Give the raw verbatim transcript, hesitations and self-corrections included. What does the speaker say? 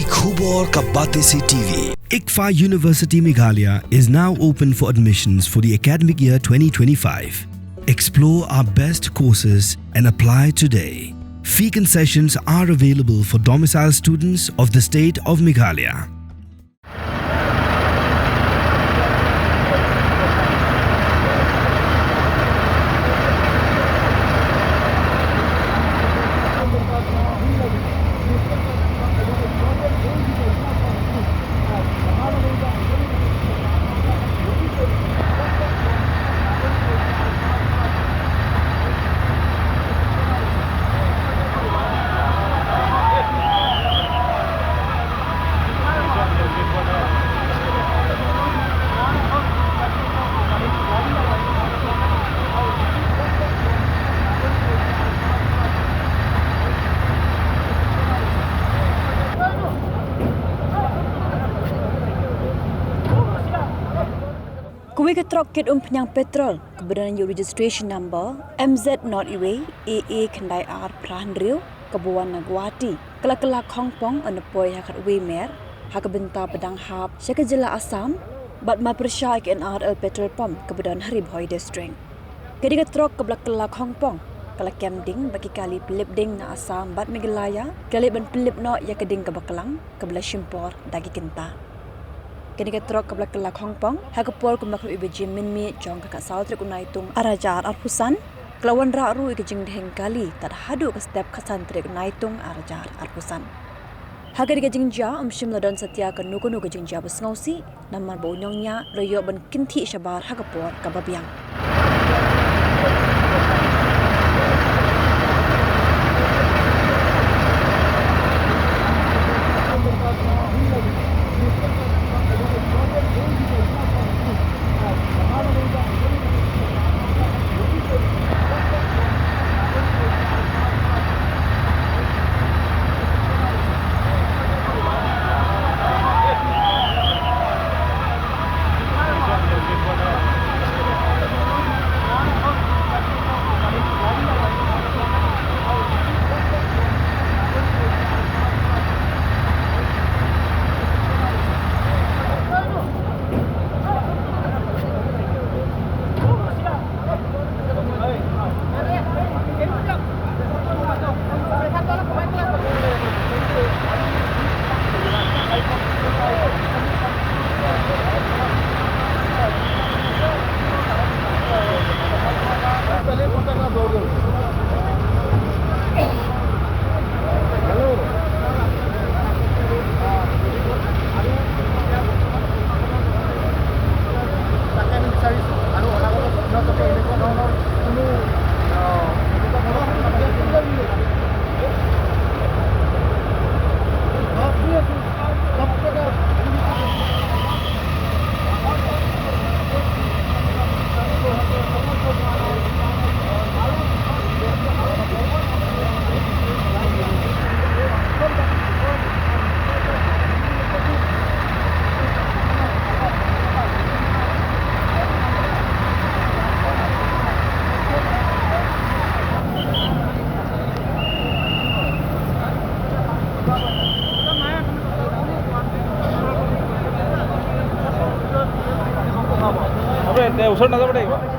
Khubor ka Batesi T V. ICFAI University Meghalaya is now open for admissions for the academic year twenty twenty-five. Explore our best courses and apply today. Fee concessions are available for domicile students of the state of Meghalaya. Kawei ka trok kit umphniang petrol kaba don ïa u registration number M Z not uwei A A khyndai ar phra hynriew kaba wan na Guwahati ka la kylla khongpong yn poi ha khatwei mer ha ka bynta ba dang hap sha ka jylla Assam bad ma pyrshah ïa ka N R L petrol pump kaba don ha Ri Bhoi District. Ka dei ka trok kaba la kylla khongpong ka la kem ding bad ki kali pynlip ding na Assam bad Meghalaya ki la leit ban pynlip noh ïa ka ding kaba klang kaba la shim por da ki kynta. Kane ka trok kaba la kylla khongpong ha ka por kumba khatwei baje mynmiet jong ka khatsaw tarik u Naitung ar hajar arphew san ka la wanrah ruh ïa ka jingdheng kali tad haduh ka step khatsan tarik u Naitung ar hajar arphew san. Ha kane ka jingjia ym shym la don satia kano kano ka jingjia ba sngewsih namar ba u nongñiah u la ïoh ban kynthih shabar ha ka por kaba biang. अबे, ते उसर ना पड़े।